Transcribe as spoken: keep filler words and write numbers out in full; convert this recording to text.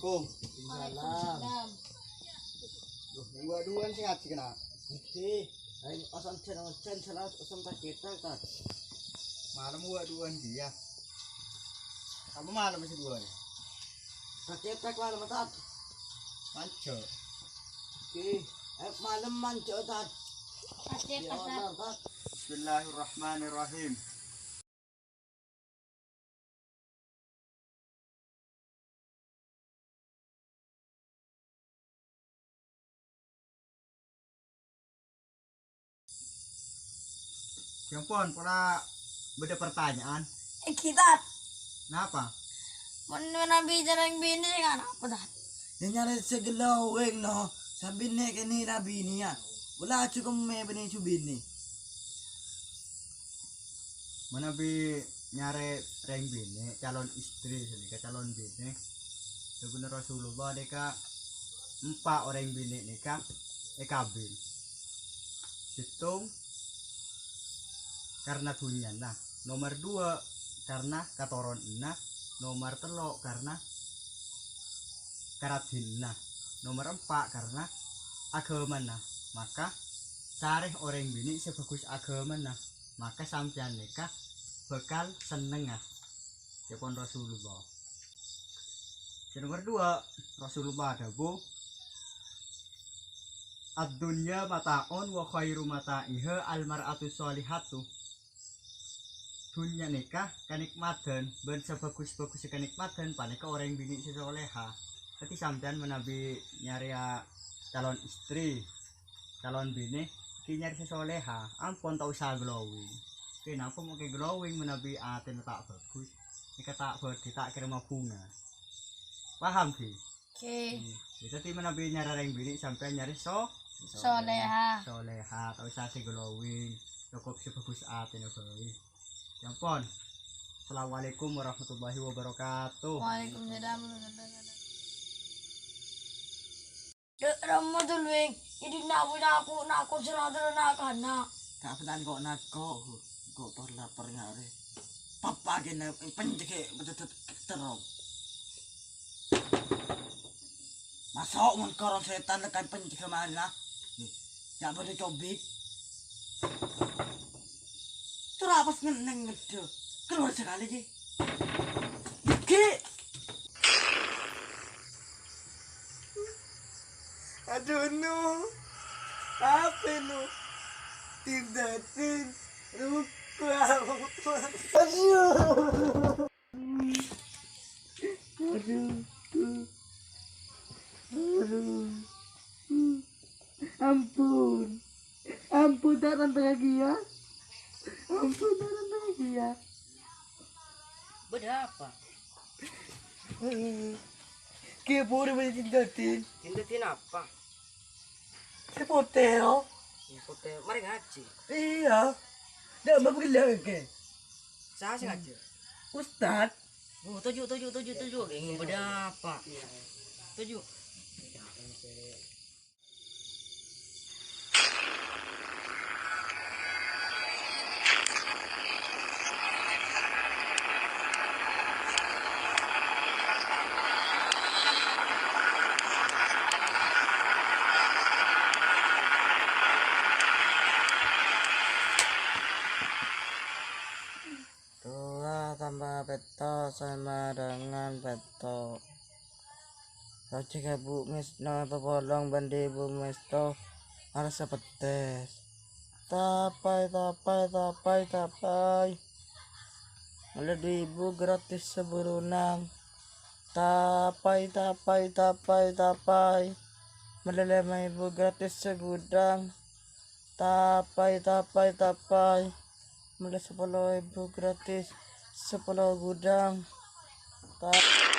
Assalamualaikum. Waalaikumsalam. Duh, minggu aduan sing ngaji kena. Nggih. Ayo, osan jan, osan jan, salah osan tak cetak, Tad. Malem gua aduan dia. Apa malem sih gua? Tak cetak malem, Tad. Manjo. Oke. Eh, malem manjo, Tad. Tak cetak, Tad. Bismillahirrahmanirrahim. Ya ampon, pola bâdâ pertanyaan. Eh, kita. Napa? Mon nabi jarang bini kan apa, Tad? Ya nyarè sè glowing, no. Sabine kene nabi nian. Pola cukemme bine cubine. Manabi nyarè rèng binè', calon istri sanèka calon binè', dhâbuna Rasulullah nèka empa' orèng binè' nèka èkabin. Sèttong karna dhunnyana, nomer dua karna katoronanna, nomer tello' karna karadhinanna, nomer empa' karna aghâmana. Maka sarè orèng binè' sè bhâghus aghâmana, maka sampèyan nèka bhâkal sennengnga, ca'èpon Rasulullah. Sè nomer dua, Rasulullah adhâbu, "Ad-dunya mata'un wa khairu mata'iha al-mar'atu shalihatu." Dhunnya nèka kanikmadhân, bân sabhâghus-bhâghussâ kanikmadhân panèka orèng binè' sè soleha. Dhâddhi sampèyan manabi nyarèya calon istri, calon binè', ghi nyarè sè soleha, ampon ta' osa glowing. Kenapa mongkè glowing manabi atèna ta' bhâghus? Nèka ta' bâdhi, ta' kèra mabhunga. Paham, ghi? Oke. Hmm. Ya, dhâddhi manabi nyarè rèng binè' sampèyan nyarè so-, soleha. Soleha, ta' osa sè glowing, cokop sè bhâghus atèna bhâi. Ya ampon. Assalamualaikum warahmatullahi wabarakatuh. Waalaikumsalam warahmatullahi wabarakatuh. Dek Rama dulu, Wing. Ini nabu naku, naku selalu nakana. Kapan kok nako? Kok lapar ngare. Papa kena pencet ke, pencet terong. Masuk mon korong setan lekan pencet kemarin lah. Nih, ya boleh cobik. Terus apa seneng ngedek? Keluar sekali ki. Ki. Aduh, Nu. Apa, Nu? Tindatin. Lupa. Aduh. Aduh. Aduh. Ampun. Ampun, tak tante lagi ya. Ampun, tak tante lagi ya. Bâdâ apa? Ki pura bâdâ tindatin. Tindatin apa? Si putih, loh. Si putih. Mari ngaji. Iya. Ndak mau gila ke? Saya sih ngaji. Ustad. Oh, tuju, tuju, tuju, tuju. Ini bâdâ apa? Tuju. Dua tambah pètto sama dengan pètto. Rajâ Bu Mesno pepolong bân Dhi Bu Mesto arsa pettès. Tapai, tapai, tapai, tapai. Mellè du èbu gratis sabulunna. Tapai, tapai, tapai, tapai. Mellè lèma èbu gratis sagudhâng. Tapai, tapai, tapai. Mellè sapolo èbu gratis sapolo gudhâng. Ta-